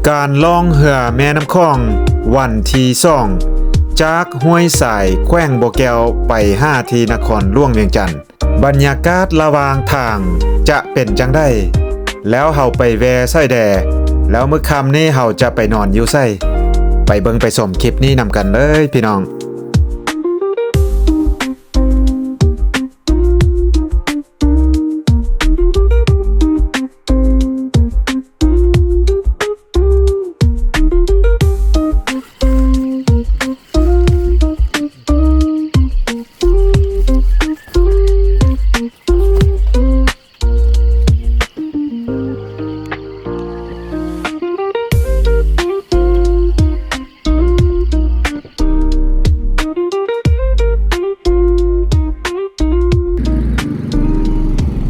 ການລ່ອງເຮືອແມ່ນ້ຳຂອງ ວັນທີສອງ ຈາກຫ້ວຍຊາຍ ແຂວງບໍ່ແກ້ວ ໄປຫາທີ່ນະຄອນຫຼວງວຽງຈັນ. ບັນຍາກາດລະຫວ່າງທາງຈະເປັນຈັ່ງໃດ? ແລ້ວເຮົາໄປແວ່ໃສແດ່? ແລ້ວມື້ຄ່ຳນີ້ເຮົາຈະໄປນອນຢູ່ໃສ? ໄປເບິ່ງໄປຊົມຄລິບນີ້ນຳກັນເລີຍພີ່ນ້ອງ.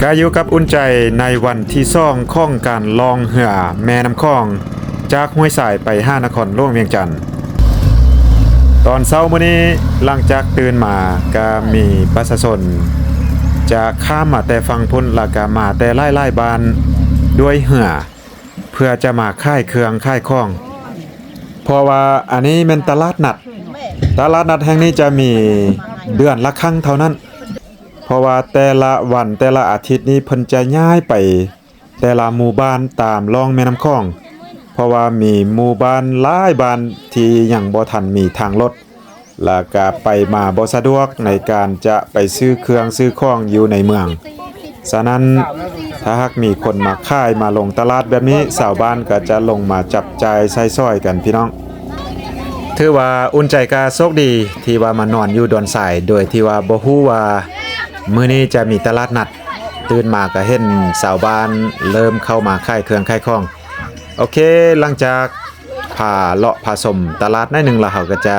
ກະຢູ່ກັບອຸ່ນໃຈໃນວັນທີສອງຂອງການລ່ອງເຮືອແມ່ນ້ຳຂອງ ຈາກຫ້ວຍຊາຍໄປຫານະຄອນຫຼວງວຽງຈັນ. ຕອນເຊົ້າມື້ນີ້ ຫຼັງຈາກຕື່ນມາ ກະມີປະຊາຊົນຈະຂ້າມມາແຕ່ຝັ່ງພຸ້ນ ລະກະມາແຕ່ຫຼາຍໆບ້ານດ້ວຍເຮືອ ເພື່ອຈະມາຂາຍເຄື່ອງຂາຍຂອງ ເພາະວ່າອັນນີ້ແມ່ນຕະຫຼາດນັດ. ຕະຫຼາດນັດແຫ່ງນີ້ຈະມີເດືອນລະຄັ້ງເທົ່ານັ້ນ ເພາະວ່າແຕ່ລະວັນແຕ່ລະອາທິດນີ້ ເພິ່ນຈະຍ້າຍໄປແຕ່ລະໝູ່ບ້ານຕາມລ່ອງແມ່ນ້ຳຂອງ ເພາະວ່າມີໝູ່ບ້ານຫຼາຍບ້ານທີ່ຍັງບໍ່ທັນມີທາງລົດ ລະກະໄປມາບໍ່ສະດວກໃນການຈະໄປຊື້ເຄື່ອງຊື້ຂອງຢູ່ໃນເມືອງ. ສະນັ້ນ ຖ້າຫາກມີຄົນມາຂາຍມາລົງຕະຫຼາດແບບນີ້ ຊາວບ້ານກະຈະລົງມາຈັບຈ່າຍໃຊ້ສອຍກັນພີ່ນ້ອງ. ຖືວ່າອຸ່ນໃຈກະໂຊກດີທີ່ວ່າມານອນຢູ່ດອນຊາຍ ໂດຍທີ່ວ່າບໍ່ຮູ້ວ່າມື້ນີ້ຈະມີຕະຫຼາດນັດ. ຕື່ນມາກະເຫັນຊາວບ້ານເລີ່ມເຂົ້າມາຂາຍເຄື່ອງຂາຍຂອງ. ໂອເຄ ຫຼັງຈາກພາເລາະພາຊົມຕະຫຼາດໜ້ອຍໜຶ່ງລະ ເຮົາກະຈະ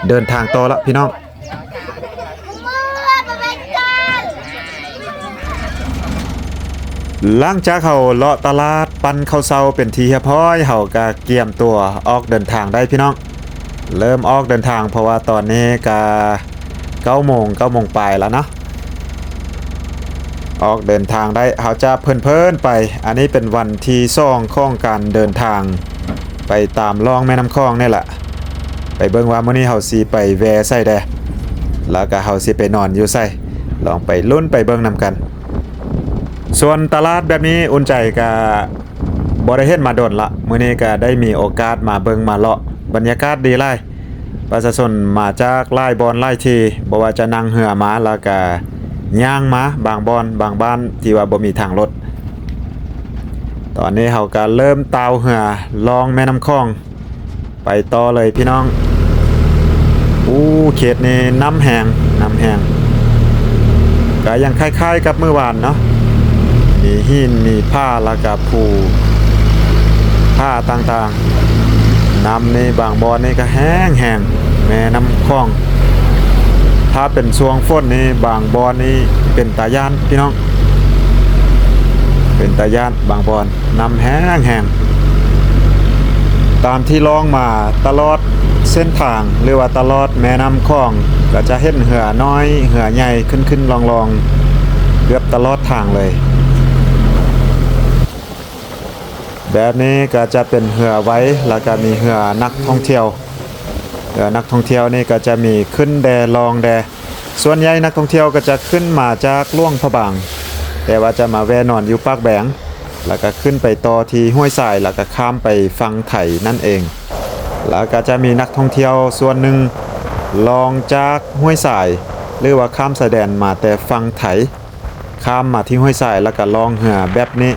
ເດີນທາງຕໍ່ລະພີ່ນ້ອງ. ຫຼັງຈາກເຮົາເລາະຕະຫຼາດ ປັ້ນເຂົ້າເຊົ້າເປັນທີ່ຮຽບຮ້ອຍ ເຮົາກະກຽມຕົວອອກເດີນທາງໄດ້ພີ່ນ້ອງ. ເລີ່ມອອກເດີນທາງ ເພາະວ່າຕອນນີ້ກະເກົ້າໂມງ ເກົ້າໂມງປາຍລະເນາະ. ອອກເດີນທາງໄດ້ ເຮົາຈະເພີນໆໄປ. ອັນນີ້ເປັນວັນທີສອງຂອງການເດີນທາງໄປຕາມລ່ອງແມ່ນ້ຳຂອງນີ້ລະ. ໄປເບິ່ງວ່າມື້ນີ້ເຮົາຊິໄປແວ່ໃສແດ່ ລະກະເຮົາຊິໄປນອນຢູ່ໃສ ລອງໄປລຸ້ນໄປເບິ່ງນຳກັນ. ສ່ວນຕະຫຼາດແບບນີ້ ອຸ່ນໃຈກະບໍ່ໄດ້ເຫັນມາດົນລະ ມື້ນີ້ກະໄດ້ມີໂອກາດມາເບິ່ງມາເລາະ ບັນຍາກາດດີຫຼາຍ. ປະຊາຊົນມາຈາກຫຼາຍບ່ອນຫຼາຍທີ່ ບໍ່ວ່າຈະນັ່ງເຮືອມາ ລະກະຍ່າງມາ ບາງບ່ອນບາງບ້ານທີ່ວ່າບໍ່ມີທາງລົດ. ຕອນນີ້ເຮົາກະເລີ່ມຕ່າວເຮືອລ່ອງແມ່ນ້ຳຂອງໄປຕໍ່ເລີຍພີ່ນ້ອງ. ອູ້ ເຂດນີ້ນ້ຳແຮງ ນ້ຳແຮງ ກະຍັງຄ້າຍໆກັບມື້ວານເນາະ ມີຫີນມີຜາ ລະກະພູຜາຕ່າງໆ. ນ້ຳນີ້ບາງບ່ອນນີ້ກະແຮງໆ ແມ່ນ້ຳຂອງ. ຖ້າເປັນຊ່ວງຝົນນີ້ ບາງບ່ອນນີ້ເປັນຕາຢ້ານພີ່ນ້ອງ ເປັນຕາຢ້ານບາງບ່ອນ. ນ້ຳແຮງໆ. ຕາມທີ່ລ່ອງມາຕະຫຼອດເສັ້ນທາງ ຫຼືວ່າຕະຫຼອດແມ່ນ້ຳຂອງ ກະຈະເຫັນເຮືອນ້ອຍເຮືອໃຫຍ່ຂຶ້ນໆລ່ອງໆ ເກືອບຕະຫຼອດທາງເລີຍ. ແບບນີ້ກະຈະເປັນເຮືອໄວ ລະກະມີເຮືອນັກທ່ອງທ່ຽວ. ເຮືອນັກທ່ອງທ່ຽວນີ້ກະຈະມີຂຶ້ນແດ່ລ່ອງແດ່. ສ່ວນໃຫຍ່ນັກທ່ອງທ່ຽວກະຈະຂຶ້ນມາຈາກຫຼວງພະບາງ ແຕ່ວ່າຈະມາແວ່ນອນຢູ່ປາກແບງ ລະກະຂຶ້ນໄປຕໍ່ທີ່ຫ້ວຍຊາຍ ລະກະຂ້າມໄປຝັ່ງໄທນັ້ນເອງ. ລະກະຈະມີນັກທ່ອງທ່ຽວສ່ວນໜຶ່ງລ່ອງຈາກຫ້ວຍຊາຍ ຫຼືວ່າຂ້າມຊາຍແດນມາແຕ່ຝັ່ງໄທ ຂ້າມມາທີ່ຫ້ວຍຊາຍ ລະກະລ່ອງເຮືອແບບນີ້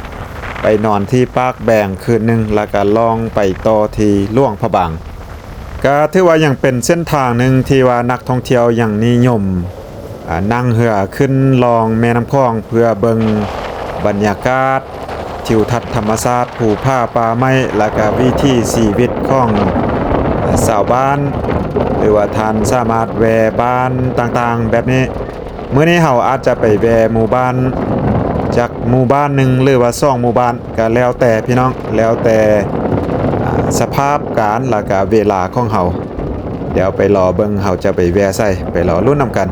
ໄປນອນທີ່ປາກແບງຄືນໜຶ່ງ ລະກະລ່ອງໄປຕໍ່ທີ່ຫຼວງພະບາງ. ກະຖືວ່າຍັງເປັນເສັ້ນທາງໜຶ່ງທີ່ວ່ານັກທ່ອງທ່ຽວຍັງນິຍົມ ອາ ນັ່ງເຮືອຂຶ້ນລ່ອງແມ່ນ້ຳຂອງ ເພື່ອເບິ່ງບັນຍາກາດ ທິວທັດທຳມະຊາດ ພູຜາປ່າໄມ້ ລະກະວິຖີຊີວິດຂອງຊາວບ້ານ ຫຼືວ່າທ່ານສາມາດແວ່ບ້ານຕ່າງໆແບບນີ້. ມື້ນີ້ເຮົາອາດຈະໄປແວ່ໝູ່ບ້ານຈັກໝູ່ບ້ານໜຶ່ງ ຫຼືວ່າສອງໝູ່ບ້ານ ກະແລ້ວແຕ່ພີ່ນ້ອງ ແລ້ວແຕ່ ອາ ສະພາບການ ລະກະເວລາຂອງເຮົາ. ດຽວໄປລໍເບິ່ງເຮົາຈະໄປແວ່ໃສ ໄປລໍລຸ້ນນຳກັນ.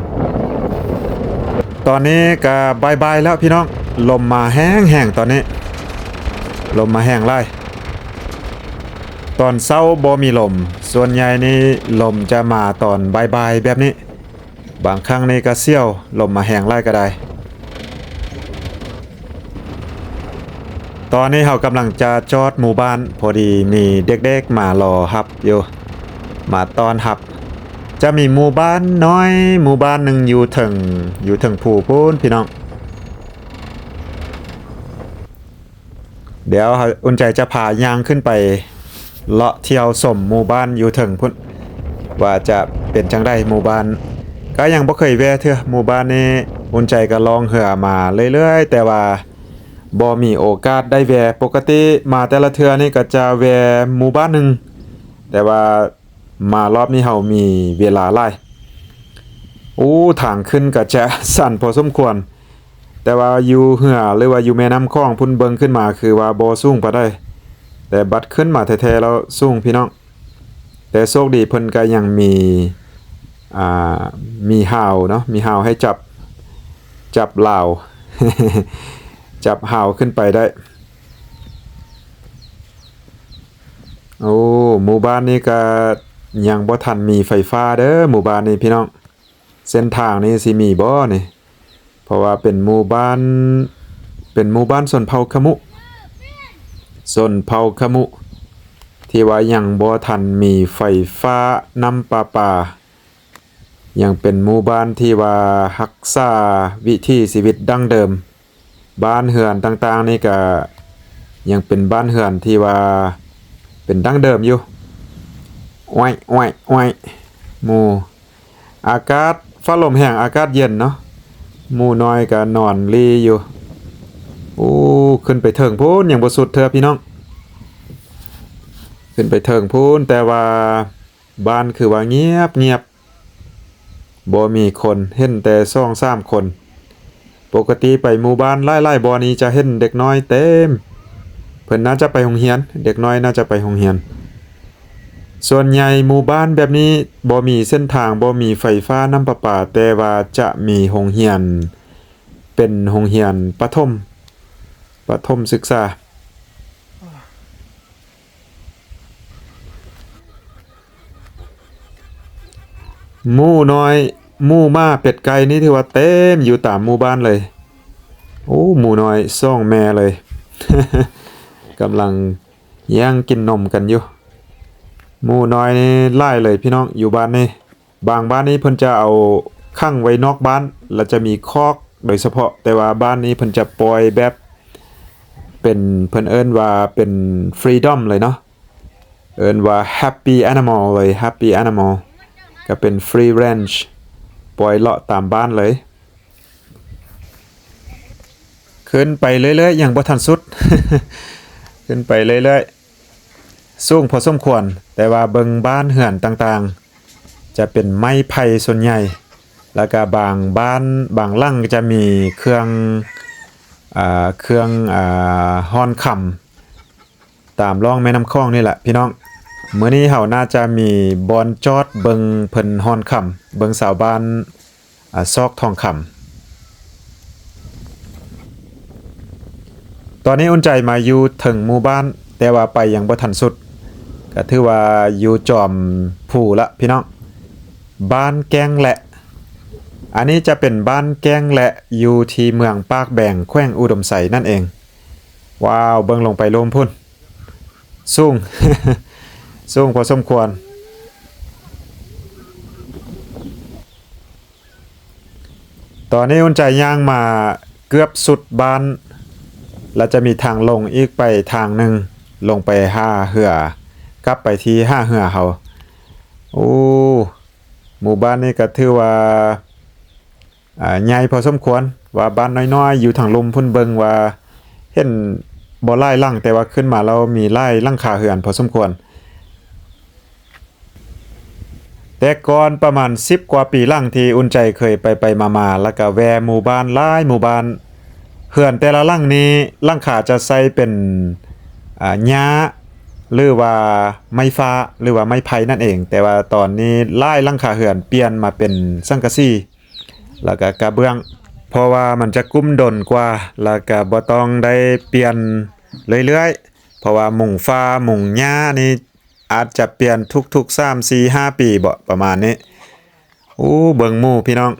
ຕອນນີ້ກະບ່າຍໆແລ້ວພີ່ນ້ອງ ລົມມາແຮງໆ ຕອນນີ້ລົມມາແຮງຫຼາຍ. ຕອນເຊົ້າບໍ່ມີລົມ, ສ່ວນໃຫຍ່ນີ້ລົມຈະມາຕອນບ່າຍໆແບບນີ້, ບາງຄັ້ງນີ້ກໍສ່ຽວ, ລົມມາແຮງຫຼາຍກໍໄດ້. ຕອນນີ້ເຮົາກຳລັງຈະຈອດໝູ່ບ້ານ, ພໍດີມີເດັກໆມາລໍຮັບຢູ່, ມາຕ້ອນຮັບ. ຈະມີໝູ່ບ້ານນ້ອຍໝູ່ບ້ານໜຶ່ງຢູ່ເທິງ, ຢູ່ເທິງພູພຸ້ນພີ່ນ້ອງ. ດຽວອຸ່ນໃຈຈະພາຍ່າງຂຶ້ນໄປເລາະທ່ຽວຊົມໝູ່ບ້ານຢູ່ເທິງພຸ້ນ ວ່າຈະເປັນຈັ່ງໃດໝູ່ບ້ານ. ກະຍັງບໍ່ເຄີຍແວ່ເທື່ອໝູ່ບ້ານນີ້, ອຸ່ນໃຈກະລ່ອງເຮືອມາເລື້ອຍໆ ແຕ່ວ່າບໍ່ມີໂອກາດໄດ້ແວ່. ປົກກະຕິມາແຕ່ລະເທື່ອນີ້ກະຈະແວ່ໝູ່ບ້ານໜຶ່ງ, ແຕ່ວ່າມາລອບນີ້ເຮົາມີເວລາຫຼາຍ. ໂອ້ ທາງຂຶ້ນກະຈະຊັນພໍສົມຄວນ. ແຕ່ວ່າຢູ່ເຮືອ ຫຼືວ່າຢູ່ແມ່ນ້ຳຂອງພຸ້ນ ເບິ່ງຂຶ້ນມາຄືວ່າບໍ່ສູງປານໃດ, ແຕ່ບັດຂຶ້ນມາແທ້ໆແລ້ວສູງພີ່ນ້ອງ. ແຕ່ໂຊກດີເພິ່ນກະຍັງມີ ອ່າ ມີຮາວເນາະ, ມີຮາວໃຫ້ຈັບ, ຈັບລາວ ຈັບຮາວຂຶ້ນໄປໄດ້. ໂອ້ ໝູ່ບ້ານນີ້ກະຍັງບໍ່ທັນມີໄຟຟ້າເດີ້ ໝູ່ບ້ານນີ້ພີ່ນ້ອງ. ເສັ້ນທາງນີ້ຊິມີບໍ່ນີ້? ເພາະວ່າເປັນໝູ່ບ້ານ, ເປັນໝູ່ບ້ານຊົນເຜົ່າຂະມຸ, ຊົນເຜົ່າຂະມຸ ທີ່ວ່າຍັງບໍ່ທັນມີໄຟຟ້າ, ນ້ຳປະປາ, ຍັງເປັນໝູ່ບ້ານທີ່ວ່າຮັກສາວິຖີຊີວິດດັ້ງເດີມ. ບ້ານເຮືອນຕ່າງໆນີ້ກະຍັງເປັນບ້ານເຮືອນທີ່ວ່າເປັນດັ້ງເດີມຢູ່. ໂອ້ຍ ໂອ້ຍ ໂອ້ຍ ໝູ່ ອາກາດ ຟ້າລົມແຮງ ອາກາດເຢັນເນາະ, ໝູ່ນ້ອຍກະນອນລີ້ຢູ່. ໂອ້ ຂຶ້ນໄປເທິງພຸ້ນ ຍັງບໍ່ສຸດເທື່ອພີ່ນ້ອງ, ຂຶ້ນໄປເທິງພຸ້ນ. ແຕ່ວ່າບ້ານຄືວ່າງຽບໆ, ບໍ່ມີຄົນ, ເຫັນແຕ່ສອງສາມຄົນ. ປົກກະຕິໄປໝູ່ບ້ານຫຼາຍໆບ່ອນນີ້ຈະເຫັນເດັກນ້ອຍເຕັມ, ເພິ່ນໜ້າຈະໄປໂຮງຮຽນ, ເດັກນ້ອຍໜ້າຈະໄປໂຮງຮຽນ. ສ່ວນໃຫຍ່ໝູ່ບ້ານແບບນີ້ບໍ່ມີເສັ້ນທາງ, ບໍ່ມີໄຟຟ້າ, ນ້ຳປະປາ, ແຕ່ວ່າຈະມີໂຮງຮຽນ, ເປັນໂຮງຮຽນປະຖົມ, ປະຖົມສຶກສາ. ໝູນ້ອຍ, ໝູໝາເປັດໄກ່ນີ້ຖືວ່າເຕັມຢູ່ຕາມໝູບ້ານເລີຍ. ໂອ້ ໝູນ້ອຍສອງແມ່ເລີຍ ກຳລັງແຍ່ງກິນນົມກັນຢູ່. ໝູນ້ອຍນີ້ຫຼາຍເລີຍພີ່ນ້ອງ ຢູ່ບ້ານນີ້. ບາງບ້ານນີ້ເພິ່ນຈະເອົາຂັງໄວ້ນອກບ້ານ ແລ້ວຈະມີຄອກໂດຍສະເພາະ, ແຕ່ວ່າບ້ານນີ້ເພິ່ນຈະປ່ອຍແບບເປັນ, ເພິ່ນເອີ້ນວ່າເປັນ freedom ເລີຍເນາະ, ເອີ້ນວ່າ happy animal ເລີຍ, happy animal ກໍເປັນ free range ປ່ອຍເລາະຕາມບ້ານເລີຍ. ຂຶ້ນໄປເລື້ອຍໆ ຍັງບໍ່ທັນສຸດ ຂຶ້ນໄປເລື້ອຍໆ ສູງພໍສົມຄວນ, ແຕ່ວ່າເບິ່ງບ້ານເຮືອນຕ່າງໆ ຈະເປັນໄມ້ໄຜ່ສ່ວນໃຫຍ່, ແລ້ວກະບາງບ້ານບາງຫຼັງຈະມີເຄື່ອງ, ເອີ່, ເຄື່ອງ, ເອີ່, ຮ່ອນຄຳ ຕາມລ່ອງແມ່ນ້ຳຂອງນີ້ແຫຼະພີ່ນ້ອງ. ມື້ນີ້ເຮົາໜ້າຈະມີບ່ອນຈອດເບິ່ງເພິ່ນຮ່ອນຄຳ, ເບິ່ງຊາວບ້ານ ອາ ຊອກທອງຄຳ. ຕອນນີ້ອຸ່ນໃຈມາຢູ່ເທິງໝູ່ບ້ານ, ແຕ່ວ່າໄປຍັງບໍ່ທັນສຸດ, ກະຖືວ່າຢູ່ຈອມພູລະພີ່ນ້ອງ. ບ້ານແກ້ງແລະ, ອັນນີ້ຈະເປັນບ້ານແກ້ງແລະ ຢູ່ທີ່ເມືອງປາກແບງ ແຂວງອຸດົມໄຊນັ້ນເອງ. ວ້າວ ເບິ່ງລົງໄປລຸ່ມພຸ້ນ, ສູງ, ສູງພໍສົມຄວນ. ຕອນນີ້ອຸ່ນໃຈຍ່າງມາເກືອບສຸດບ້ານ ແລະ ຈະມີທາງລົງອີກໄປທາງໜຶ່ງ, ລົງໄປທ່າເຮືອ, ກັບໄປທີ່ທ່າເຮືອເຮົາ. ໂອ້ ໝູ່ບ້ານນີ້ກໍຖືວ່າ ອ່າ ໃຫຍ່ພໍສົມຄວນ, ວ່າບ້ານນ້ອຍໆ ຢູ່ທາງລຸ່ມພຸ້ນເບິ່ງວ່າເຫັນບໍ່ຫຼາຍຫຼັງ, ແຕ່ວ່າຂຶ້ນມາແລ້ວມີຫຼາຍຫຼັງຄາເຮືອນພໍສົມຄວນ. ແຕ່ກ່ອນປະມານສິບກວ່າປີຫຼັງທີ່ອຸ່ນໃຈເຄີຍໄປໆມາໆ ແລ້ວກະແວ່ໝູ່ບ້ານຫຼາຍໝູ່ບ້ານ, ເຮືອນແຕ່ລະຫຼັງນີ້ຫຼັງຄາຈະໃຊ້ເປັນ ອ່າ ຫຍ້າ ຫຼືວ່າໄມ້ຟ້າ ຫຼືວ່າໄມ້ໄຜ່ນັ້ນເອງ, ແຕ່ວ່າຕອນນີ້ຫຼາຍຫຼັງຄາເຮືອນປ່ຽນມາເປັນສັງກະສີ ແລ້ວກະກະເບື້ອງ, ເພາະວ່າມັນຈະກຸ້ມດົນກວ່າ ແລ້ວກະບໍ່ຕ້ອງໄດ້ປ່ຽນເລື້ອຍໆ ເພາະວ່າມຸງຟ້າມຸງຫຍ້ານີ້ ອາດຈະປ່ຽນທຸກໆສາມ ສີ່ ຫ້າປີເບາະ ປະມານນີ້. ໂອ້ ເບິ່ງໝູ່ພີ່ນ້ອງ,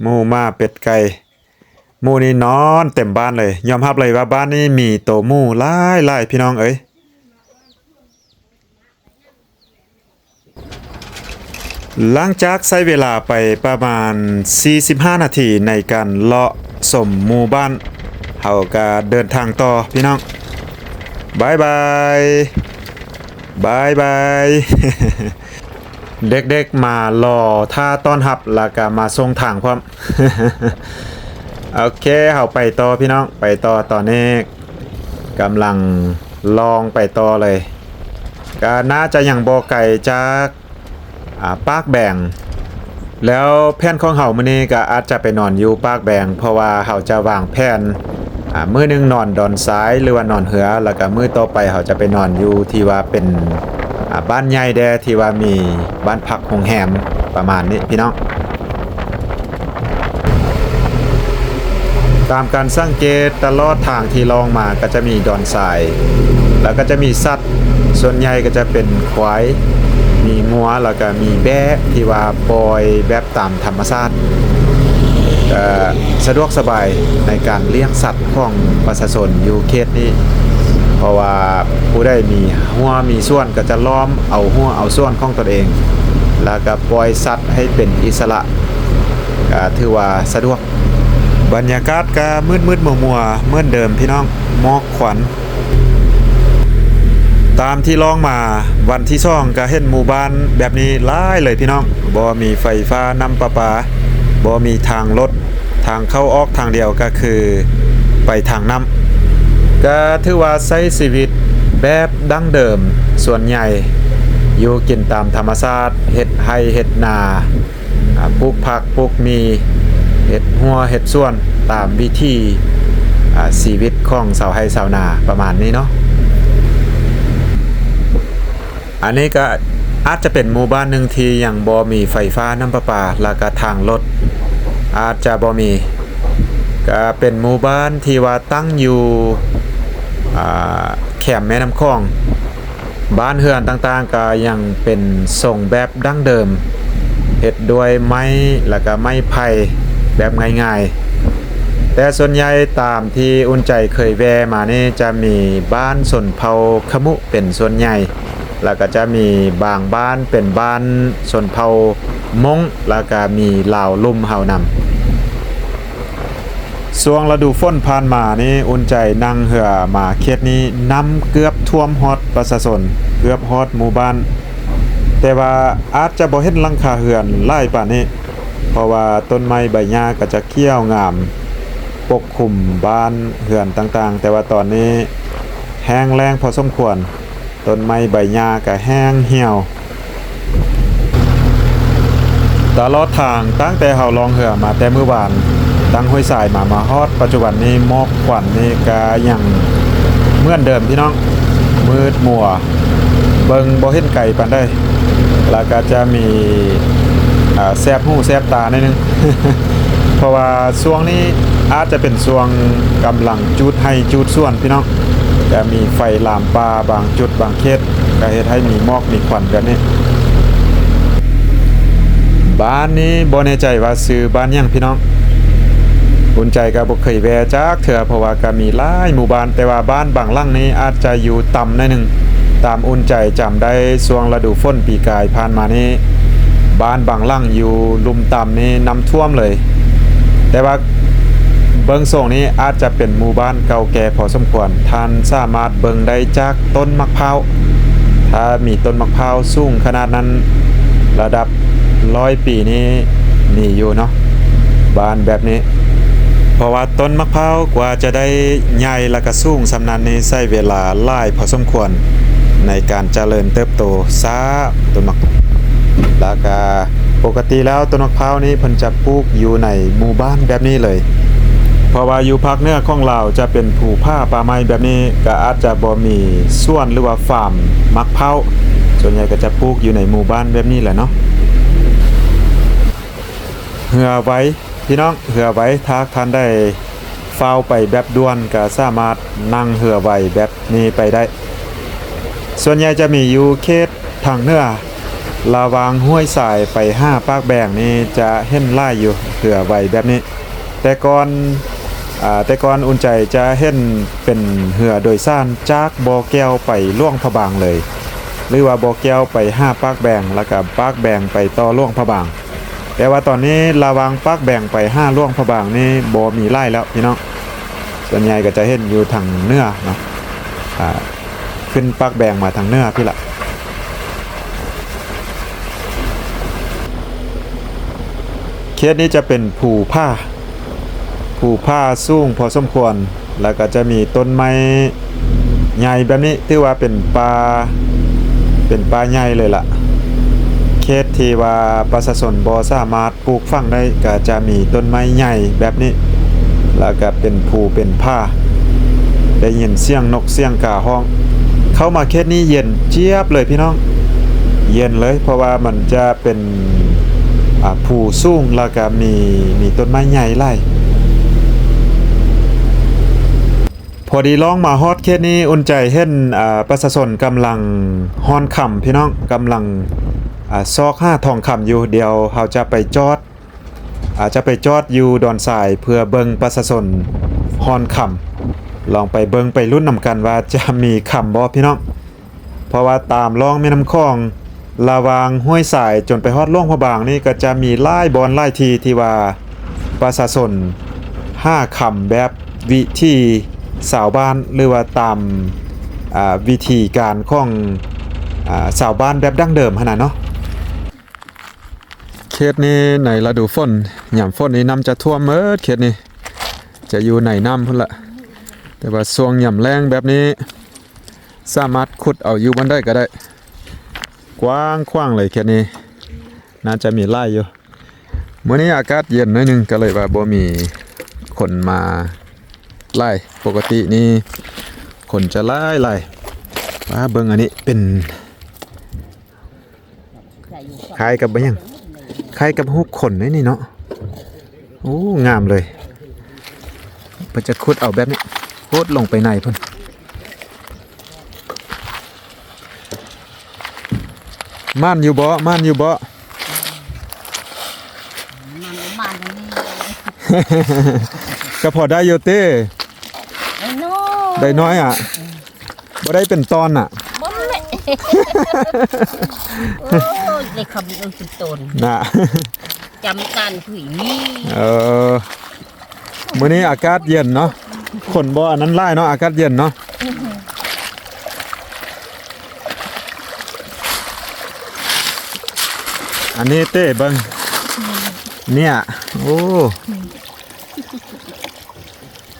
ໝູ່ໝາເປັດໄກ່, ໝູ່ນີ້ນອນເຕັມບ້ານເລີຍ. ຍອມຮັບເລີຍວ່າບ້ານນີ້ມີໂຕໝູ່ຫຼາຍໆ ພີ່ນ້ອງເອີຍ. ຫຼັງຈາກໃຊ້ເວລາໄປປະມານສີ່ສິບຫ້ານາທີໃນການເລາະຊົມໝູ່ບ້ານ, ເຮົາກະເດີນທາງຕໍ່ພີ່ນ້ອງ. ບາຍບາຍ. ບາຍບາຍ. ເດັກໆມາລໍຖ້າຕ້ອນຮັບ ແລ້ວກະມາສົ່ງທາງພ້ອມ. ໂອເຄ ເຮົາໄປຕໍ່ພີ່ນ້ອງ, ໄປຕໍ່. ຕອນນີ້ກຳລັງລ່ອງໄປຕໍ່ເລີຍ, ກະໜ້າຈະຍັງບໍ່ໄກຈາກ ອາ ປາກແບງ. ແລ້ວແຜນຂອງເຮົາມື້ນີ້ກໍອາດຈະໄປນອນຢູ່ປາກແບງ ເພາະວ່າເຮົາຈະວາງແຜນ ອາ ມື້ໜຶ່ງນອນດອນຊາຍ ຫຼືວ່ານອນເຮືອ, ແລ້ວກໍມື້ຕໍ່ໄປເຮົາຈະໄປນອນຢູ່ທີ່ວ່າເປັນ ອາ ບ້ານໃຫຍ່ແດ່ ທີ່ວ່າມີບ້ານພັກໂຮງແຮມປະມານນີ້ພີ່ນ້ອງ. ຕາມການສັງເກດຕະຫຼອດທາງທີ່ລ່ອງມາກໍຈະມີດອນຊາຍ ແລ້ວກໍຈະມີສັດ, ສ່ວນໃຫຍ່ກໍຈະເປັນຄວາຍ, ມີງົວ ແລ້ວກໍມີແບ້ທີ່ວ່າປ່ອຍແບບຕາມທຳມະຊາດ. ກໍສະດວກສະບາຍໃນການລ້ຽງສັດຂອງປະຊາຊົນຢູ່ເຂດນີ້, ເພາະວ່າຜູ້ໃດມີຮົ້ວມີສວນກໍຈະລ້ອມເອົາຮົ້ວເອົາສວນຂອງຕົນເອງ ແລ້ວກໍປ່ອຍສັດໃຫ້ເປັນອິດສະຫຼະ, ກໍຖືວ່າສະດວກ. ບັນຍາກາດກໍມືດໆມົວໆເໝືອນເດີມພີ່ນ້ອງ, ໝອກຄວັນ. ຕາມທີ່ລ່ອງມາວັນທີສອງກໍເຫັນໝູ່ບ້ານແບບນີ້ຫຼາຍເລີຍພີ່ນ້ອງ, ບໍ່ມີໄຟຟ້ານ້ຳປະປາ, ບໍ່ມີທາງລົດ, ທາງເຂົ້າອອກທາງດຽວກໍຄືໄປທາງນ້ຳ. ກໍຖືວ່າໃຊ້ຊີວິດແບບດັ້ງເດີມ, ສ່ວນໃຫຍ່ຢູ່ກິນຕາມທຳມະຊາດ, ເຮັດໄຮ່ເຮັດນາ, ອາ ປູກຜັກປູກໝີ່, ເຮັດຮົ້ວເຮັດສວນຕາມວິຖີ ອາ ຊີວິດຂອງຊາວໄຮ່ຊາວນາປະມານນີ້ເນາະ. ອັນນີ້ກໍອາດຈະເປັນໝູ່ບ້ານໜຶ່ງທີ່ຍັງບໍ່ມີໄຟຟ້ານ້ຳປະປາ ແລ້ວກໍທາງລົດອາດຈະບໍ່ມີ, ກໍເປັນໝູ່ບ້ານທີ່ວ່າຕັ້ງຢູ່ ອາ ແຄມແມ່ນ້ຳຂອງ. ບ້ານເຮືອນຕ່າງໆກໍຍັງເປັນຊົງແບບດັ້ງເດີມ, ເຮັດດ້ວຍໄມ້ ແລ້ວກໍໄມ້ໄຜ່ແບບງ່າຍໆ. ແຕ່ສ່ວນໃຫຍ່ຕາມທີ່ອຸ່ນໃຈເຄີຍແວ່ມານີ້ ຈະມີບ້ານຊົນເຜົ່າຂະມຸເປັນສ່ວນໃຫຍ່, ແລ້ວກໍຈະມີບາງບ້ານເປັນບ້ານຊົນເຜົ່າມົ້ງ, ແລ້ວກໍມີລາວລຸ່ມເຮົານຳ. ຊ່ວງລະດູຝົນຜ່ານມານີ້ ອຸ່ນໃຈນັ່ງເຮືອມາເຂດນີ້ ນ້ຳເກືອບຖ້ວມຮອດປະຊາຊົນ, ເກືອບຮອດໝູ່ບ້ານ, ແຕ່ວ່າອາດຈະບໍ່ເຫັນຫຼັງຄາເຮືອນຫຼາຍປານນີ້ ເພາະວ່າຕົ້ນໄມ້ໃບຫຍ້າກໍຈະຂຽວງາມປົກຄຸມບ້ານເຮືອນຕ່າງໆ, ແຕ່ວ່າຕອນນີ້ແຫ້ງແລ້ງພໍສົມຄວນ. ຕົ້ນໄມ້ໃບຫຍ້າກະແຫ້ງຫ່ຽວ. ຕະຫຼອດທາງຕັ້ງແຕ່ເຮົາລ່ອງເຮືອມາແຕ່ມື້ວານ, ຕັ້ງຫ້ວຍຊາຍມາ, ມາຮອດປັດຈຸບັນນີ້ ໝອກຄວັນນີ້ກະຍັງເໝືອນເດີມພີ່ນ້ອງ, ມືດມົວ, ເບິ່ງບໍ່ເຫັນໄກປານໃດ, ແລ້ວກະຈະມີ ອາ ແສບຫູແສບຕາໜ້ອຍໜຶ່ງ ເພາະວ່າຊ່ວງນີ້ອາດຈະເປັນຊ່ວງກຳລັງຈູດໄຮ່ຈູດສວນພີ່ນ້ອງ, ກະມີໄຟລາມປ່າບາງຈຸດບາງເຂດ ກະເຮັດໃຫ້ມີໝອກມີຄວັນແບບນີ້. ບ້ານນີ້ບໍ່ແນ່ໃຈວ່າຊື່ບ້ານຫຍັງພີ່ນ້ອງ, ອຸ່ນໃຈກະບໍ່ເຄີຍແວ່ຈັກເທື່ອ ເພາະວ່າກະມີຫຼາຍໝູ່ບ້ານ, ແຕ່ວ່າບ້ານບາງຫຼັງນີ້ອາດຈະຢູ່ຕ່ຳໜ້ອຍໜຶ່ງ. ຕາມອຸ່ນໃຈຈຳໄດ້ຊ່ວງລະດູຝົນປີກາຍຜ່ານມານີ້ ບ້ານບາງຫຼັງຢູ່ລຸ່ມຕ່ຳນີ້ນ້ຳຖ້ວມເລີຍ, ແຕ່ວ່າເບິ່ງຊົງນີ້ອາດຈະເປັນໝູ່ບ້ານເກົ່າແກ່ພໍສົມຄວນ. ທ່ານສາມາດເບິ່ງໄດ້ຈາກຕົ້ນໝາກພ້າວ, ຖ້າມີຕົ້ນໝາກພ້າວສູງຂະໜາດນັ້ນ ລະດັບຮ້ອຍປີນີ້ມີຢູ່ເນາະ, ບ້ານແບບນີ້. ເພາະວ່າຕົ້ນໝາກພ້າວກວ່າຈະໄດ້ໃຫຍ່ ແລ້ວກະສູງສ່ຳນັ້ນນີ້ ໃຊ້ເວລາຫຼາຍພໍສົມຄວນໃນການຈະເລີນເຕີບໂຕຊ້າ. ຕົ້ນໝາກ ແລ້ວກະປົກກະຕິແລ້ວຕົ້ນໝາກພ້າວນີ້ເພິ່ນຈະປູກຢູ່ໃນໝູ່ບ້ານແບບນີ້ເລີຍ, ເພາະວ່າຢູ່ພາກເໜືອຂອງລາວຈະເປັນພູຜາປ່າໄມ້ແບບນີ້, ກະອາດຈະບໍ່ມີສວນ ຫຼືວ່າຟາມໝາກພ້າວ, ສ່ວນໃຫຍ່ກະຈະປູກຢູ່ໃນໝູ່ບ້ານແບບນີ້ແຫຼະເນາະ. ເຮືອໄວ ພີ່ນ້ອງ, ເຮືອໄວ, ຖ້າທ່ານໃດຟ້າວໄປແບບດ່ວນ ກະສາມາດນັ່ງເຮືອໄວແບບນີ້ໄປໄດ້. ສ່ວນໃຫຍ່ຈະມີຢູ່ເຂດ ທາງເໜືອ ລະຫວ່າງຫ້ວຍສາຍໄປຫາປາກແບງນີ້ຈະເຫັນຫຼາຍຢູ່ ເຮືອໄວແບບນີ້. ແຕ່ກ່ອນ ອາ ແຕ່ກ່ອນອຸ່ນໃຈຈະເຫັນເປັນເຮືອໂດຍສານຈາກບໍ່ແກ້ວໄປຫຼວງພະບາງເລີຍ ຫຼືວ່າບໍ່ແກ້ວໄປຫາປາກແບງ ແລ້ວກະປາກແບງໄປຕໍ່ຫຼວງພະບາງ. ແຕ່ວ່າຕອນນີ້ລະຫວ່າງປາກແບງໄປຫາຫຼວງພະບາງນີ້ບໍ່ມີຫຼາຍແລ້ວພີ່ນ້ອງ. ສ່ວນໃຫຍ່ກໍຈະເຫັນຢູ່ທາງເໜືອເນາະ ອາ ຂຶ້ນປາກແບງມາທາງເໜືອພີ້ລະ. ເຂດນີ້ຈະເປັນພູຜາ ພູຜາສູງພໍສົມຄວນ ແລ້ວກໍຈະມີຕົ້ນໄມ້ໃຫຍ່ແບບນີ້ ຖືວ່າເປັນປ່າ ເປັນປ່າໃຫຍ່ເລີຍລະ. ເຂດທີ່ວ່າປະຊາຊົນບໍ່ສາມາດ ປູກຝັງໄດ້ກໍຈະມີຕົ້ນໄມ້ໃຫຍ່ແບບນີ້ ແລ້ວກໍເປັນພູເປັນຜາ ໄດ້ຍິນສຽງນົກສຽງກາຮ້ອງ. ເຂົ້າມາເຂດນີ້ເຢັນຈຽບເລີຍພີ່ນ້ອງ ເຢັນເລີຍ ເພາະວ່າມັນຈະເປັນ ອາ ພູສູງ ແລ້ວກໍມີ ມີຕົ້ນໄມ້ໃຫຍ່ຫຼາຍ. ພໍດີລ່ອງມາຮອດເຂດນີ້ ອຸ່ນໃຈເຫັນ ອາ ປະຊາຊົນກຳລັງຮ່ອນຄຳພີ່ນ້ອງ ກຳລັງ ອາ ຊອກຫາທອງຄຳຢູ່. ດຽວເຮົາຈະໄປຈອດ ອາ ຈະໄປຈອດຢູ່ດອນຊາຍເພື່ອເບິ່ງປະຊາຊົນຮ່ອນຄຳ. ລອງໄປເບິ່ງໄປລຸ້ນນຳກັນວ່າຈະມີຄຳບໍ່ພີ່ນ້ອງ. ເພາະວ່າຕາມລ່ອງແມ່ນ້ຳຂອງ ລະຫວ່າງຫ້ວຍສາຍຈົນໄປຮອດຫຼວງພະບາງນີ້ ກໍຈະມີຫຼາຍບ່ອນຫຼາຍທີ່ທີ່ວ່າປະຊາຊົນຫາຄຳແບບວິຖີຊາວບ້ານ ຫຼືວ່າຕາມ ອາ ວິທີການຂອງ ອາ ຊາວບ້ານແບບດັ້ງເດີມຫັ້ນນະເນາະ. ເຂດນີ້ໃນລະດູຝົນ ຍາມຝົນນີ້ນ້ຳຈະຖ້ວມໝົດ ເຂດນີ້ຈະຢູ່ໃນນ້ຳພຸ້ນລະ. ແຕ່ວ່າຊ່ວງຍາມແລ້ງແບບນີ້ ສາມາດຂຸດເອົາຢູ່ບ່ອນໃດກໍໄດ້ ກວ້າງຂວາງເລີຍ. ເຂດນີ້ໜ້າຈະມີຫຼາຍຢູ່. ມື້ນີ້ອາກາດເຢັນໜ້ອຍໜຶ່ງ ກໍເລີຍວ່າບໍ່ມີຄົນມາຫຼາຍ. ປົກກະຕິນີ້ຄົນຈະຫຼາຍໆ. ວ່າເບິ່ງອັນນີ້ເປັນ ຄ້າຍກັບຫຍັງ? ຄ້າຍກັບຮູບຄົນເດ້ນີ້ເນາະ. ໂອ້ ງາມເລີຍ. ເພິ່ນຈະຂຸດເອົາແບບນີ້ ໂພດລົງໄປໃນພຸ້ນ. ໝານຢູ່ບໍ່? ໝານຢູ່ບໍ່? ມັນບໍ່ໝານເລີຍ. ກໍພໍໄດ້ຢູ່ຕິ? ໄດ້ນ້ອຍ ໄດ້ນ້ອຍອະ. ບໍ່ໄດ້ເປັນຕອນນະ. ບໍ່ແຫຼະ. ໂອ້ຍ ໄດ້ຄຳເອົາເປັນຕອນນະ. ຈຳການຄຸຍມີ. ເອີ ມື້ນີ້ອາກາດເຢັນເນາະ. ຄົນບໍ່ອັນນັ້ນຫຼາຍເນາະ ອາກາດເຢັນເນາະ. ອັນນີ້ເຕ້ເບິ່ງ ເນຍ ໂອ້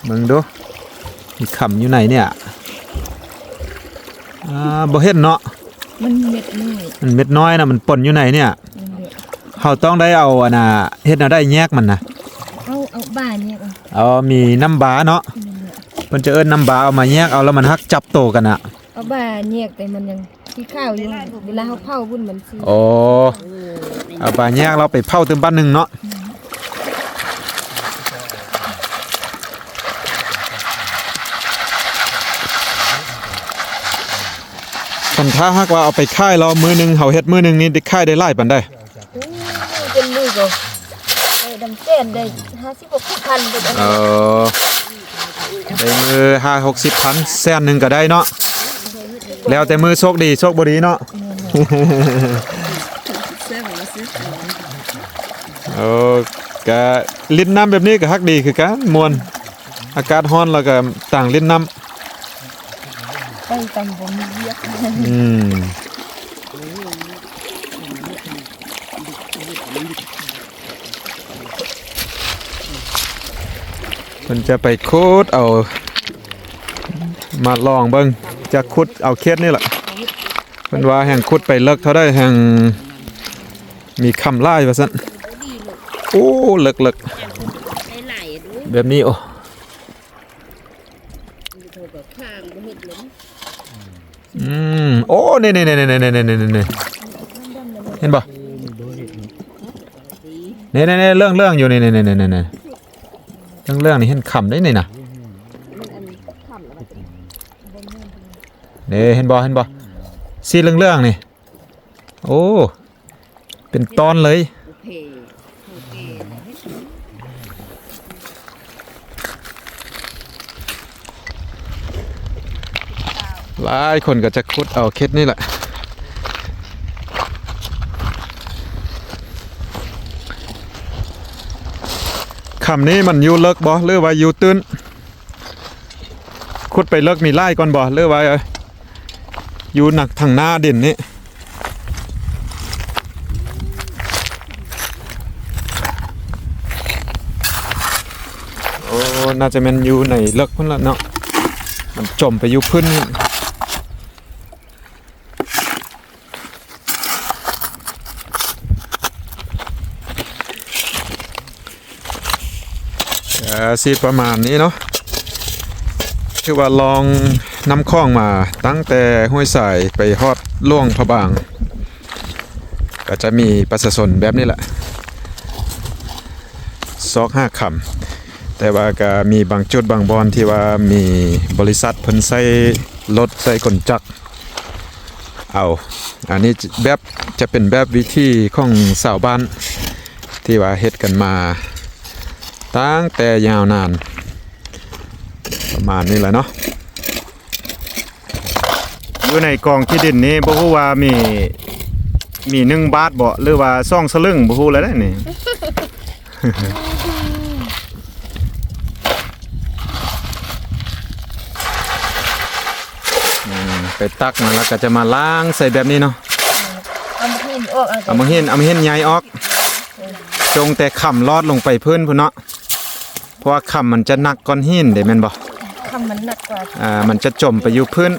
ເບິ່ງດູ ມີຄຳຢູ່ໃນເນຍ. ອ່າ ບໍ່ເຫັນເນາະ ມັນເມັດນ້ອຍ ມັນເມັດນ້ອຍນະ ມັນປົນຢູ່ໃນເນຍ. ເຮົາຕ້ອງໄດ້ເອົາອັນນ່າ ເຮັດແນວໃດແຍກມັນນະ? ເອົາ ເອົາບາແຍກເອົາ. ເອົາ ມີນ້ຳບາເນາະ. ເພິ່ນຈະເອີ້ນນ້ຳບາ ເອົາມາແຍກເອົາ ແລ້ວມັນຮັກຈັບໂຕກັນນະ. ເອົາບາແຍກ ແຕ່ມັນຍັງສີຂາວຢູ່. ເວລາເຮົາເຜົາພຸ້ນມັນຊິ ອໍ ເອົາບາແຍກ ແລ້ວໄປເຜົາຕື່ມບາດໜຶ່ງເນາະ. ຄັນຖ້າຫາກວ່າເອົາໄປຂາຍແລ້ວ ມື້ໜຶ່ງເຮົາເຮັດມື້ໜຶ່ງນີ້ໄດ້ຂາຍໄດ້ຫຼາຍປານໃດ? ໂອ້ ເປັນມື້ກໍໄດ້ດຳແສນ ໄດ້ຫ້າສິບຫົກສິບພັນເປັນອັນ. ເອີ ໄດ້ມື້ຫ້າຫົກສິບພັນ ແສນໜຶ່ງກໍໄດ້ເນາະ. ແລ້ວແຕ່ມື້ໂຊກດີໂຊກບໍ່ດີເນາະ. ເອີ ກະຫຼິ້ນນ້ຳແບບນີ້ກໍຮັກດີຄືກັນ ມ່ວນ. ອາກາດຮ້ອນແລ້ວກໍຕ່າງຫຼິ້ນນ້ຳ. ໄປຕຳບໍ່ມີວຽກ. ອືມ ເພິ່ນຈະໄປຂຸດເອົາ ມາລອງເບິ່ງ ຈະຂຸດເອົາເຂດນີ້ລະ. ເພິ່ນວ່າແຮ່ງຂຸດໄປເລິກເທົ່າໃດ ແຮ່ງມີຄຳຫຼາຍວ່າຊັ້ນ. ໂອ້ ເລິກໆ ແບບນີ້. ໂອ້ ອືມ ໂອ້ ນີ້ໆໆໆໆ ເຫັນບໍ່? ນີ້ໆໆ ເລື່ອງໆຢູ່ ນີ້ໆໆໆ ເລື່ອງໆນີ້ ເຫັນຄຳໄດ໋ນີ້ນະ. ນີ້ ເຫັນບໍ່ ເຫັນບໍ່ ສີເຫຼືອງໆນີ້. ໂອ້ ເປັນຕອນເລີຍ. ໂອເຄ ໂອເຄ ຫຼາຍຄົນກໍຈະຂຸດເອົາເຂດນີ້ແຫຼະ. ຄຳນີ້ມັນຢູ່ເລິກບໍ່ ຫຼືວ່າຢູ່ຕື້ນ? ຂຸດໄປເລິກນີ້ຫຼາຍກ່ອນບໍ່ ຫຼືວ່າຢູ່ໜັກທາງໜ້າດິນນີ້? ໂອ້ ໜ້າຈະແມ່ນຢູ່ໃນເລິກພຸ້ນລະເນາະ ມັນຈົມໄປຢູ່ພື້ນນີ້. ເອີ ຊິປະມານນີ້ເນາະ ຄືວ່າລ່ອງນ້ຳຂອງມາຕັ້ງແຕ່ຫ້ວຍຊາຍໄປຮອດຫຼວງພະບາງ ກໍຈະມີປະຊາຊົນແບບນີ້ແຫຼະ ຊອກຫາຄຳ ແຕ່ວ່າກໍມີບາງຈຸດບາງບ່ອນທີ່ວ່າມີບໍລິສັດເພິ່ນໃຊ້ລົດໃຊ້ກົນຈັກ ເອົາ ອັນນີ້ແບບ ຈະເປັນແບບວິຖີຂອງຊາວບ້ານ ທີ່ວ່າເຮັດກັນມາຕັ້ງແຕ່ຍາວນານ ປະມານນີ້ແຫຼະເນາະ. ຢູ່ໃນກອງຂີ້ດິນນີ້ບໍ່ຮູ້ວ່າມີ ມີໜຶ່ງບາດບໍ່ ຫຼືວ່າສອງສະລຶງ ບໍ່ຮູ້ແລ້ວເດ້ນີ້. ອືມ ໄປຕັກມາແລ້ວກໍຈະມາລ້າງໃສ່ແບບນີ້ເນາະ ເອົາໝາກຫີນອອກ ເອົາໝາກຫີນ ເອົາໝາກຫີນໃຫຍ່ອອກ ຈົ່ງແຕ່ຄຳລອດລົງໄປພື້ນພຸ້ນເນາະ ເພາະວ່າຄຳມັນຈະໜັກກ່ອນຫີນເດ້ ແມ່ນບໍ່? ຄຳມັນໜັກກວ່າ ອ່າ ມັນຈະຈົມໄປຢູ່ພື້ນ.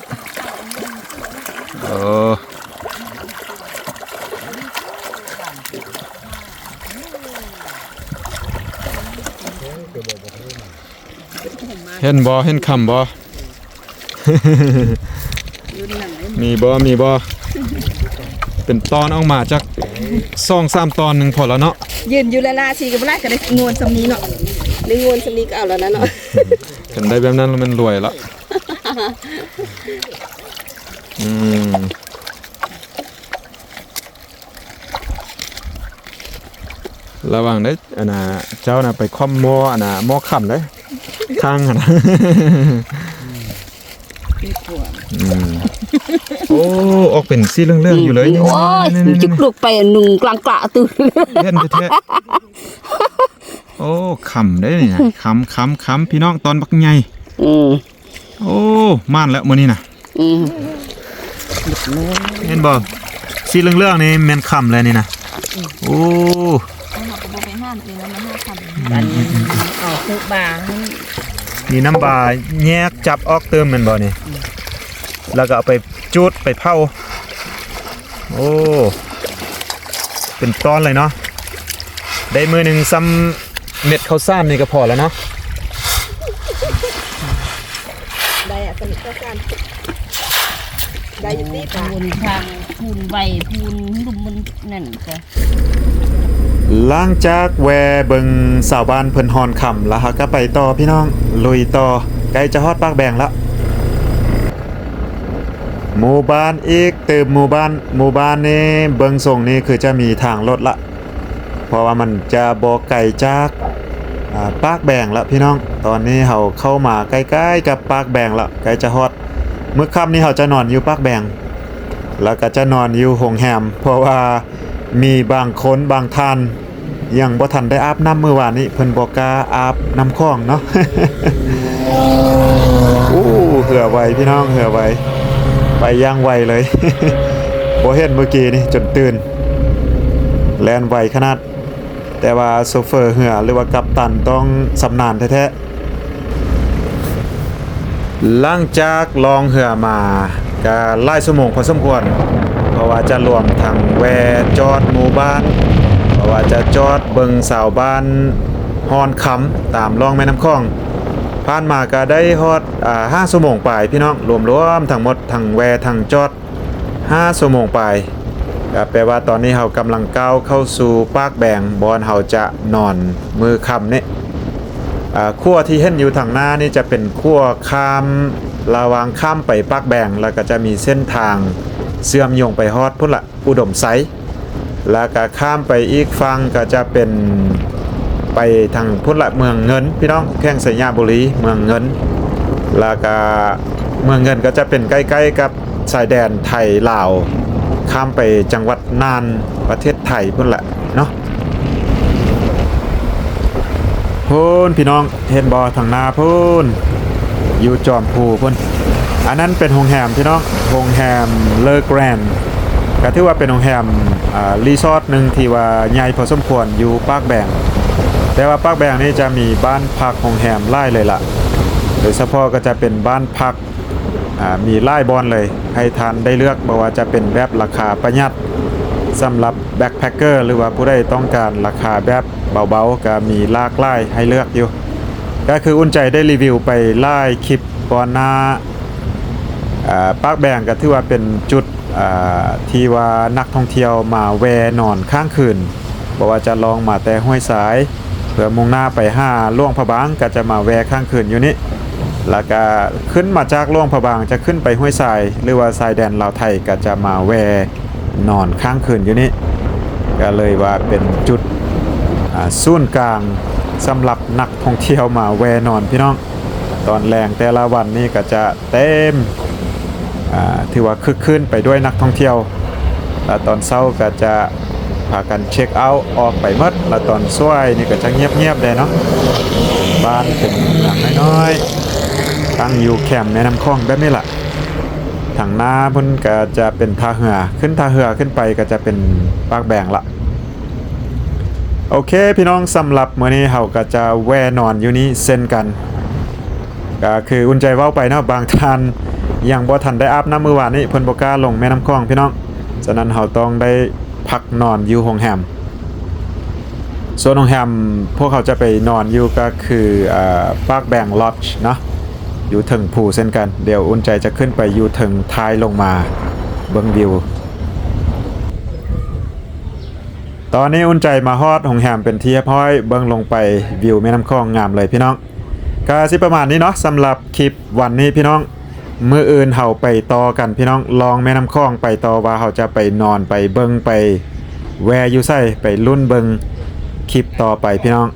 ໂອ້ ເຫັນບໍ່? ເຫັນຄຳບໍ່? ມີບໍ່? ມີບໍ່? ເປັນຕອນອອກມາຈັກສອງສາມຕອນໜຶ່ງພໍແລ້ວເນາະ ຢືນຢູ່ລະລາຊິກໍບໍ່ຫຼາຍ ກໍໄດ້ງວນສ່ຳນີ້ເນາະ ໄດ້ງວນສ່ຳນີ້ກໍເອົາແລ້ວນະເນາະ. ຄັນໄດ້ແບບນັ້ນແລ້ວແມ່ນລວຍລະ. ອືມ ລະວັງເດີ້ ອັນນ່າ ເຈົ້ານະໄປຄ້ອມໝໍ້ ອັນນ່າ ໝໍ້ຄຳເດີ້ ທາງຫັ້ນນະ. ອືມ ໂອ້ ອອກເປັນສີເຫຼືອງໆຢູ່ເລີຍ ໂອ້ຍ ນີ້ໆໆ ຈະລຸກໄປນຸ່ງກລາງກະຕື່ ເຫັນແທ້ໆ. ໂອ້ ຄຳເດ້ນີ້ນະ ຄຳ ຄຳ ຄຳ ພີ່ນ້ອງ ຕອນບັກໃຫຍ່. ອືມ ໂອ້ ມານແລ້ວມື້ນີ້ນະ. ອືມ ເຫັນບໍ່? ສີເຫຼືອງໆນີ້ແມ່ນຄຳແລ້ວນີ້ນະ. ໂອ້ ເຮົາກໍບໍ່ໄປຫານີ້ນະ ມັນຫາຄຳ. ອືມ ອັນເອົາຄຸບາ ມີນ້ຳບາແຍກຈັບອອກຕື່ມແມ່ນບໍ່ນີ້? ອືມ ແລ້ວກໍເອົາໄປຈູດໄປເຜົາ. ໂອ້ ເປັນຕອນເລີຍເນາະ ໄດ້ມື້ໜຶ່ງສ່ຳເມັດເຂົ້າສານນີ້ກໍພໍແລ້ວເນາະ. ໄດ້ອະ ສ່ຳເມັດເຂົ້າສານ ໄດ້ຢູ່ຕິ ພູນທາງ ພູນໄວ ພູນລຸ່ມມັນນັ້ນກະ. ຫຼັງຈາກແວ່ເບິ່ງຊາວບ້ານເພິ່ນຮ່ອນຄຳ ແລ້ວເຮົາກໍໄປຕໍ່ພີ່ນ້ອງ ລຸຍຕໍ່ ໃກ້ຈະຮອດປາກແບງແລ້ວ. ໝູ່ບ້ານອີກຕື່ມ ໝູ່ບ້ານ ໝູ່ບ້ານນີ້ເບິ່ງຊົງນີ້ຄືຈະມີທາງລົດລະ ເພາະວ່າມັນຈະບໍ່ໄກຈາກ ອາ ປາກແບງລະພີ່ນ້ອງ. ຕອນນີ້ເຮົາເຂົ້າມາໃກ້ໆກັບປາກແບງລະ ໃກ້ຈະຮອດ. ມື້ຄ່ຳນີ້ເຮົາຈະນອນຢູ່ປາກແບງ ແລ້ວກໍຈະນອນຢູ່ໂຮງແຮມ ເພາະວ່າມີບາງຄົນບາງທ່ານ ຍັງບໍ່ທັນໄດ້ອາບນ້ຳ ມື້ວານນີ້ເພິ່ນບໍ່ກ້າອາບນ້ຳຂອງເນາະ. ໂອ້ ເຮືອໄວພີ່ນ້ອງ ເຮືອໄວ ໄປຢ່າງໄວເລີຍ. ບໍ່ເຫັນມື້ກີ້ນີ້ຈົນຕື່ນ ແລ່ນໄວຂະໜາດ ແຕ່ວ່າໂຊເຟີເຮືອ ຫຼືວ່າກັບຕັນຕ້ອງຊຳນານແທ້ໆ. ຫຼັງຈາກລ່ອງເຮືອມາກະຫຼາຍຊົ່ວໂມງພໍສົມຄວນ ເພາະວ່າຈະລວມທັງແວ່ຈອດໝູ່ບ້ານ ເພາະວ່າຈະຈອດເບິ່ງຊາວບ້ານຮ່ອນຄຳຕາມລ່ອງແມ່ນ້ຳຂອງ. ຜ່ານມາກະໄດ້ຮອດ ອາ ຫ້າຊົ່ວໂມງປາຍພີ່ນ້ອງ ລວມໆທັງໝົດ ທັງແວ່ທັງຈອດ ຫ້າຊົ່ວໂມງປາຍ ກໍແປວ່າຕອນນີ້ເຮົາກຳລັງກ້າວເຂົ້າສູ່ປາກແບງ ບ່ອນເຮົາຈະນອນມື້ຄ່ຳນີ້. ອາ ຂົວທີ່ເຫັນຢູ່ທາງໜ້ານີ້ຈະເປັນຂົວຂ້າມ ລະຫວ່າງຂ້າມໄປປາກແບງ ແລ້ວກໍຈະມີເສັ້ນທາງ ເຊື່ອມໂຍງໄປຮອດພຸ້ນລະ ອຸດົມໄຊ ແລ້ວກະຂ້າມໄປອີກຝັ່ງກະຈະເປັນ ໄປທາງພຸ້ນລະ ເມືອງເງິນ ພີ່ນ້ອງ ແຂວງໄຊຍະບູລີ ເມືອງເງິນ ແລ້ວກະເມືອງເງິນກະຈະເປັນໃກ້ໆກັບຊາຍແດນໄທລາວ ຂ້າມໄປຈັງຫວັດນ່ານ ປະເທດໄທພຸ້ນລະເນາະ. ພຸ້ນ ພີ່ນ້ອງ ເຫັນບໍ່ ທາງໜ້າພຸ້ນ ຢູ່ຈອມພູພຸ້ນ ອັນນັ້ນເປັນໂຮງແຮມ ພີ່ນ້ອງ ໂຮງແຮມເລີແກຣນ ກະຖືວ່າເປັນໂຮງແຮມ ອາ ຣີສອດໜຶ່ງທີ່ວ່າໃຫຍ່ພໍສົມຄວນຢູ່ປາກແບງ ແຕ່ວ່າປາກແບງນີ້ຈະມີບ້ານພັກໂຮງແຮມຫຼາຍເລີຍລະ ໂດຍສະເພາະກະຈະເປັນບ້ານພັກ ອາ ມີຫຼາຍບ່ອນເລີຍໃຫ້ທ່ານໄດ້ເລືອກ ບໍ່ວ່າຈະເປັນແບບລາຄາປະຢັດ ສຳລັບແບັກແພັກເກີ ຫຼືວ່າຜູ້ໃດຕ້ອງການລາຄາແບບເບົາໆ ກະມີຫຼາກຫຼາຍໃຫ້ເລືອກຢູ່ ກະຄືອຸ່ນໃຈໄດ້ຣີວິວໄປຫຼາຍຄລິບກ່ອນໜ້າ ອາ ປາກແບງກະຖືວ່າເປັນຈຸດ ອາ ທີ່ວ່ານັກທ່ອງທ່ຽວມາແວ່ນອນຄ້າງຄືນ ບໍ່ວ່າຈະລ່ອງມາແຕ່ຫ້ວຍຊາຍ ເພື່ອມຸ່ງໜ້າໄປຫາຫຼວງພະບາງ ກະຈະມາແວ່ຄ້າງຄືນຢູ່ນີ້ ແລ້ວກະຂຶ້ນມາຈາກຫຼວງພະບາງ ຈະຂຶ້ນໄປຫ້ວຍຊາຍ ຫຼືວ່າຊາຍແດນລາວໄທ ກະຈະມາແວ່ນອນຄ້າງຄືນຢູ່ນີ້ ກະເລີຍວ່າເປັນຈຸດ ອາ ສູນກາງສຳລັບນັກທ່ອງທ່ຽວມາແວ່ນອນ ພີ່ນ້ອງ. ຕອນແລງແຕ່ລະວັນນີ້ກະຈະເຕັມ ອາ ຖືວ່າຄຶກຄື້ນໄປດ້ວຍນັກທ່ອງທ່ຽວ ແລະຕອນເຊົ້າກະຈະພາກັນເຊັກເອົາອອກໄປໝົດ ແລະຕອນສວຍນີ້ກະຈະງຽບໆແດ່ເນາະ ເປັນບ້ານເປັນເມືອງນ້ອຍໆ ຕັ້ງຢູ່ແຄມແມ່ນ້ຳຂອງແບບນີ້ລະ. ທາງໜ້າພຸ້ນກະຈະເປັນທ່າເຮືອ ຂຶ້ນທ່າເຮືອຂຶ້ນໄປກະຈະເປັນປາກແບງລະ. ໂອເຄ ພີ່ນ້ອງ ສຳລັບມື້ນີ້ເຮົາກະຈະແວ່ນອນຢູ່ນີ້ເຊັ່ນກັນ ກະຄືອຸ່ນໃຈເວົ້າໄປເນາະ ບາງທ່ານຍັງບໍ່ທັນໄດ້ອາບນ້ຳມື້ວານນີ້ ເພິ່ນບໍ່ກ້າລົງແມ່ນ້ຳຂອງ ພີ່ນ້ອງ ສະນັ້ນເຮົາຕ້ອງໄດ້ພັກນອນຢູ່ໂຮງແຮມ ສ່ວນໂຮງແຮມພວກເຮົາຈະໄປນອນຢູ່ກະຄື ອາ ປາກແບງລອດຈເນາະ ຢູ່ເທິງພູເຊັ່ນກັນ ດຽວອຸ່ນໃຈຈະຂຶ້ນໄປຢູ່ເທິງທ້າຍລົງມາເບິ່ງວິວ. ຕອນນີ້ອຸ່ນໃຈມາຮອດໂຮງແຮມເປັນທີ່ຮຽບຮ້ອຍ ເບິ່ງລົງໄປວິວແມ່ນ້ຳຂອງງາມເລີຍພີ່ນ້ອງ. ກະຊິປະມານນີ້ເນາະ ສຳລັບຄລິບວັນນີ້ພີ່ນ້ອງ ມື້ອື່ນເຮົາໄປຕໍ່ກັນພີ່ນ້ອງ ລ່ອງແມ່ນ້ຳຂອງໄປຕໍ່ວ່າເຮົາຈະໄປນອນ ໄປເບິ່ງ ໄປແວ່ຢູ່ໃສ ໄປລຸ້ນເບິ່ງຄລິບຕໍ່ໄປພີ່ນ້ອງ.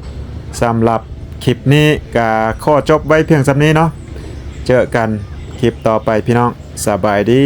ສຳລັບຄລິບນີ້ກະຂໍຈົບໄວ້ພຽງສ່ຳນີ້ເນາະ ເຈີກັນຄລິບຕໍ່ໄປພີ່ນ້ອງ ສະບາຍດີ.